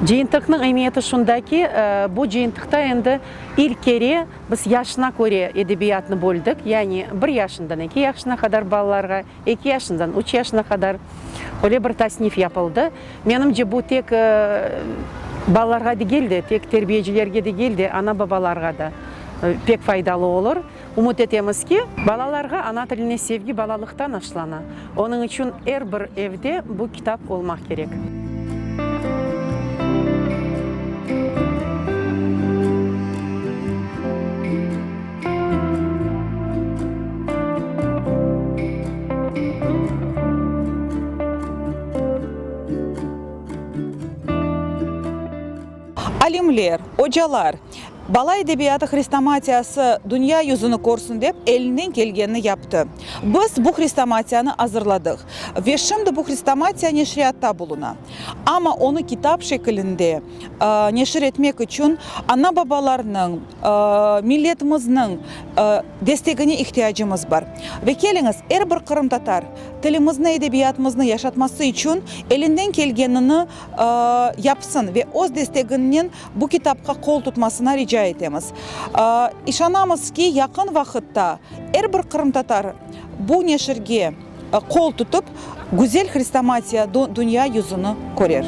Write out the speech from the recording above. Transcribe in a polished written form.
Cıyıntıqnıñ emiyeti şunda ki, bu cıyıntıqta endi ilk kere biz yaşına köre edebiyatnı böldik, yani bir yaşından eki yaşına qadar balalarğa, eki yaşından üç yaşına qadar öyle bir tasnif yapıldı. Menimce, bu tek balalarğa degil de, tek terbiyecilerge degil de, ana-babalarğa da pek faydalı olur. Ümüt etemiz ki, balalarğa ana tiline sevgi balalıqtan aşlana. Onıñ içün er bir evde bu kitap olmaq kerek. Alimler, ocalar bala edebiyatı hrestomatiyası dünya yüzüni körsün dep elinden kelgenini yaptı. Biz bu hrestomatiyanı azırladıq ve şimdi bu hrestomatiya neşriyatta buluna. Amma onı kitap şekilinde neşir etmek içün ana-babalarnıñ, milletimizniñ destegine ihtiyacımız bar. Ve keliñiz, er bir qırımtatar tilimizni, edebiyatımıznı yaşatması içün elinden kelgenini yapsın ve öz desteginen bu kitapqa qol tutmasına rica etemiz. İşanamız ki, yaqın vaqıtta er bir qırımtatar bu neşirge qol tutıp, güzel hrestomatiya dünya yüzüni körer.